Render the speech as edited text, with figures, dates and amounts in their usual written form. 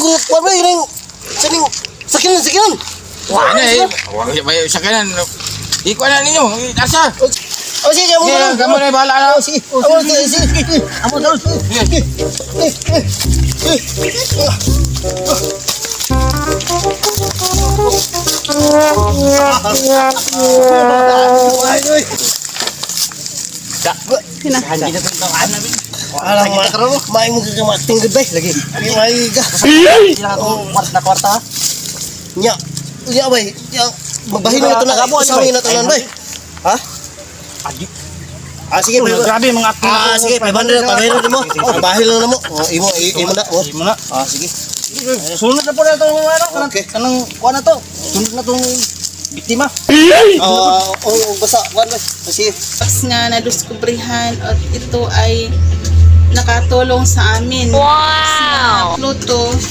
Kuan ba ning saning sakinan sakinan. Wala eh. Wala ba sa kanan. Iko na ninyo. Asa? Oh, sige, amo Sige, na. kamo na bahala na. Oh, sige. Amo na, sige, sige. Amo na. Sige. Eh, eh, eh. Ay, oy. Alam mo, maay mo ka acting good bay lagi. Maay ka. Sila akong kwarta kwarta. Nya. Nya bay. Nya magbahin na to na. Usawin na to nan bay. Ha? Adi. Ah, sige, Uy, grabe mga acting. Ah, sige, 500 500 mo. Oh, bahil lang na mo. Oh, imo imo na. Oh. Imo na. Ah, sige. Sunod na po na itong ano, kanang, Okay. kanang kuha na to. Sunod na itong biktima. Ah, oh, basta kuan bay. Ah, sige. Tapos nga nadiskubrihan at ito ay nakatulong sa amin. Wow! Sa Pluto.